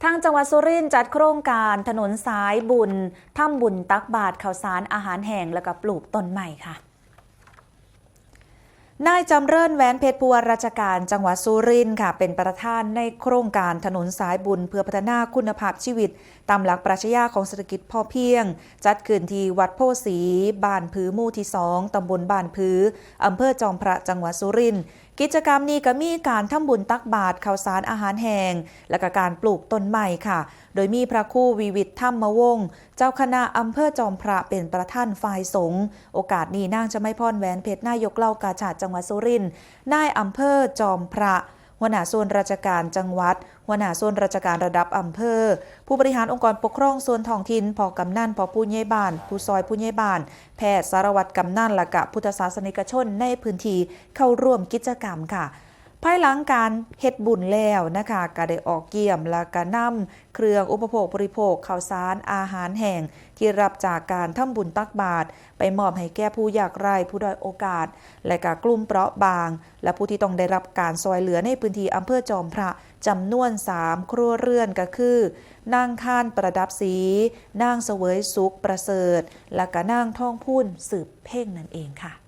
ທາງຈັງຫວັດສຸລິນຈັດໂຄງການຖະໜົນສາຍບຸນ ທຳບຸນຕັກບາດເຂົ້າສານອາຫານແຫ້ງ ແລ້ວກໍປູກຕົ້ນໄມ້ຄ່ະ. ນາຍຈຳເລີນ ແຫວນເພັດ ຜູ້ວ່າລາຊະການຈັງຫວັດສຸລິນຄ່ະ ເປັນປະທານໃນໂຄງການຖະໜົນສາຍບຸນເພື່ອພັດທະນາຄຸນນະພາບຊີວິດຕາມຫຼັກປລັດຊະຍາຂອງເສດຖະກິດພໍພຽງ ຈັດຂຶ້ນທີ່ວັດໂພສີ ບ້ານຜື ໝູ່ທີສອງ ຕຳບົນບ້ານຜື ອຳເພີຈອມພະ ຈັງຫວັດສຸລິນ. ກິດຈະກຳນີ້ກໍມີການທຳບຸນຕັກບາດເຂົ້າສານອາຫານແຫ້ງ ແລະກະການປູກຕົ້ນໄມ້ຄ່ະ ໂດຍມີພະຄູ ວິວິດ ທຳມະວົງ ເຈົ້າຄະນະອຳເພີຈອມພະ ເປັນປະທານຝ່າຍສົງ. ໂອກາດນີ້ ນາງຈຳໄມພອນ ແຫວນເພັດ ນາຍົກເຫຼົ່າກາຊາດຈັງຫວັດສຸລິນ, ນາຍອຳເພີຈອມພະ, ຫົວໜ້າສ່ວນລາຊະການຈັງຫວັດ, ຫົວໜ້າສ່ວນລາຊະການລະດັບອຳເພີ, ຜູ້ບໍລິຫານອົງກອນປົກຄອງສ່ວນທ້ອງຖິ່ນ, ພໍ່ກຳນັນ, ພໍ່ຜູ້ໃຫຍ່ບ້ານ, ຜູ້ຊ່ອຍຜູ້ໃຫຍ່ບ້ານ, ແພດ, ສາລະວັດກຳນັນ ແລະກະພຸດທະສາສະນິກະຊົນໃນພື້ນທີ່ເຂົ້າຮ່ວມກິດຈະກຳຄ່ະ. ພາຍຫຼັງການເຮັດບຸນແລ້ວນະຄະ ກະໄດ້ອອກຢ້ຽມ ແລະກະນຳເຄື່ອງອຸປະໂພກບໍລິໂພກ, ເຂົ້າສານ, ອາຫານແຫ້ງທີ່ຮັບຈາກການທຳບຸນຕັກບາດ ໄປມອບໃຫ້ແກ່ຜູ້ຍາກໄຮ້, ຜູ້ດ້ອຍໂອກາດ ແລະກະກຸ່ມເປາະບາງ ແລະຜູ້ທີ່ຕ້ອງໄດ້ຮັບການຊ່ອຍເຫຼືອໃນພື້ນທີ່ອຳເພີຈອມພະ ຈຳນວນສາມຄົວເຮືອນ ກະຄື ນາງຄານ ປະດັບສີ, ນາງສະເຫວີຍສຸກ ປະເສີດ ແລະກະນາງທອງພູນ ສືບເພັງ ນັ້ນເອງຄ່ະ.